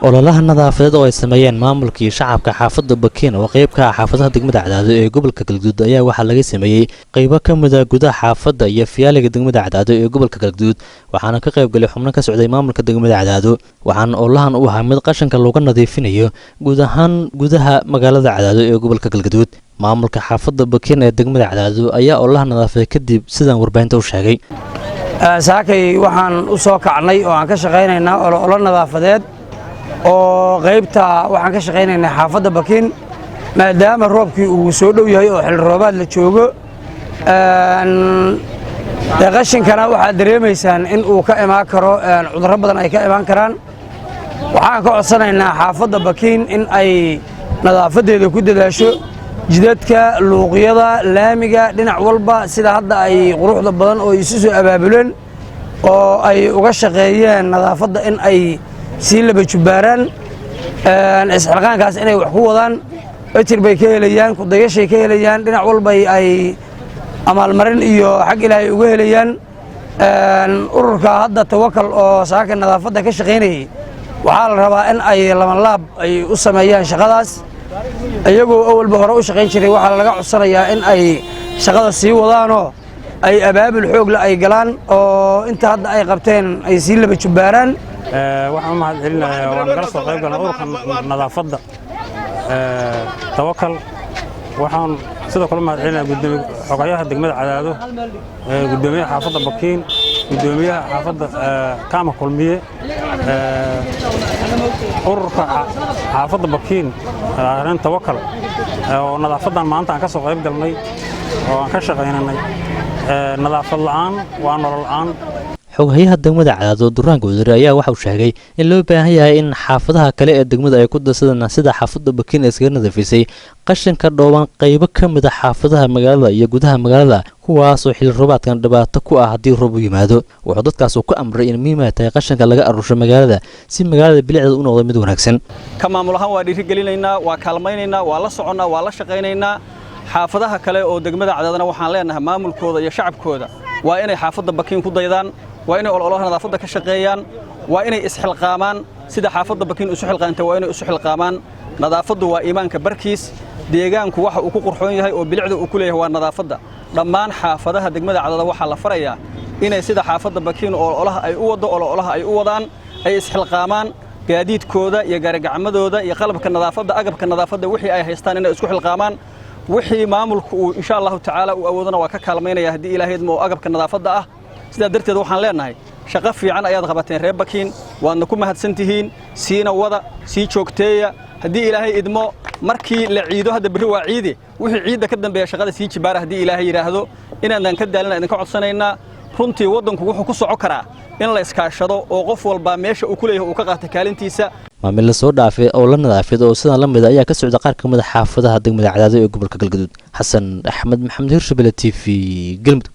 Ololaha nadaafadeed oo ay sameeyeen maamulkii shacabka xaafadda Bakiin oo qayb ka ah xaafadaha degmada Cadaado ee gobolka Galguduud ayaa waxaa laga sameeyey qaybo ka mid a gudaha xaafadda iyo fiyaaliga degmada Cadaado ee gobolka Galguduud, waxaana ka qayb galay xubno ka socday maamulka degmada Cadaado. Waxaana ololahan u ahaa mid qashinka looga nadiifinayo guud ahaan gudaha magaalada Cadaado ee gobolka Galguduud. Maamulka xaafadda Bakiin ee degmada Cadaado ayaa ololaha nadaafadeed kadib sidaan warbaahinta u sheegay. Saakay waxaan u soo kacnay oo aan ka shaqaynaynaa ololo nadaafadeed oo qaybta waxaan ka shaqaynaynaa xaafadda Bakiin, maadaama roobkii uu soo dhow yahay oo xilli roobaad la joogo. Dee qashinkana waxaad dareemaysaan in uu ka imaan karo cudurro badan ay ka imaan karaan. Waxaan ka codsanaynaa xaafadda Bakiin in ay nadaafaddeeda ku dadaasho, jidadka, luuqyada, laamiga, dhinac walba, sida hadda ay quruxda badan oo isu soo abaabuleen oo ay uga shaqeeyeen nadaafadda in ay sii laba jubbaaraan isxilqaankaas, inay wax ku wadaan. Ejir bay ka helayaan, kudayashay ka helayaan, dhinac walbay ay amaalmarin iyo xag Ilaahay uga helayaan. Ururka hadda Tawakal oo saaka nadaafadda ka shaqaynayay waxaa la rabaa in ay labanlaab ay u sameeyaan shaqadaas. Iyagoo awalba hore u shaqayn jiray, waxaa laga codsanayaa in ay shaqada sii wadaanoo ay abaabul xoogle ay galaan oo inta hadda ay qabteen ay sii laba jubbaaraan. Waxaan u mahad celinayaa, waan nagala soo qayb galnay ururka nadaafadda Tawakal. Waxaan sidoo kale u mahad celinayaa gudoomiye xogayaha degmada Cadaado, gudoomiyaha xaafadda Bakiin, gudoomiyaha xaafadda Kaama Kulmiye, ururka xaafadda Bakiin arrin Tawakal oo nadaafadan maanta aan ka soo qayb galnay oo aan ka shaqaynanay. Nadaafad la'aan waa nolol la'aan. Xoghayaha degmada Cadaado, Duraan Goodare, ayaa waxauu sheegay in loo baahan yahay in xaafadaha kale ee degmada ay ku darsadaan sida xaafadda Bakiin ee iskaga nadiifisay qashinka dhooban qaybo ka mid a xaafadaha magaalada iyo gudaha magaalada, kuwaasoo xilli roobaadkan dhibaato ku ah haddii roob u yimaado. Wuxuu dadkaas ku amray in muhiim ay tahay qashinka laga aruursho magaalada si magaalada bilicdeeda u noqdo mid wanaagsan. Ka maamul ahaan waa dhiirigelinaynaa, waa kaalmaynaynaa, waa la soconnaa, waa la shaqaynaynaa. Xaafadaha kale oo degmada Cadaadana waxaan leenahay maamulkooda iyo shacabkooda waa inay xaafadda Bakiin ku daydaan, waa inay ololaha nadaafadda ka shaqeeyaan, waa inay isxilqaamaan. Sida xaafadda Bakiin isu xilqaantay waa inay isu xilqaamaan. Nadaafaddu waa iimaanka barkiis. Deegaanku waxa uu ku qurxoon yahay oo bilicda uu ku leeyahay waa nadaafadda. Dhammaan xaafadaha degmada Cadaada waxaa la farayaa inay sida xaafadda Bakiin ololaha ay u waddo ololaha ay u wadaan, ay isxilqaamaan, gaadiidkooda iyo gaarigacmadooda iyo qalabka nadaafadda, agabka nadaafadda, wixii ay haystaan inay isku xilqaamaan. Wixii maamulku uu insha Allahu tacaala uu awoodana waa ka kaalmaynaya haddii Ilaahay idmo oo agabka nadaafadda ah. Sidaa darteed waxaan leenahay shaqo fiican ayaad qabateen, reer Bakiin, waadna ku mahadsan tihiin. Siina wada, sii joogteeya haddii Ilaahay idmo. Markii la ciido, hadda berri waa ciide, wixii ciidda ka dambeeya shaqada sii jibaara haddii Ilaahay yidhaahdo. Inaadan ka daalina idinka codsanaynaa. Runtii waddanku wuxuu ku soco karaa in la iskaashado oo qof walbaa meesha uu ku leeyahay uu ka qaata kaalintiisa. Maamil la soo dhaafay oo la nadaafid oo sidan la mid ayaa ka socda qaar ka mid a xaafadaha degmada Cadaado ee gobolka Galgaduud. Xasan Axmed Maxamed, Hirshabelle TV, Galmudug.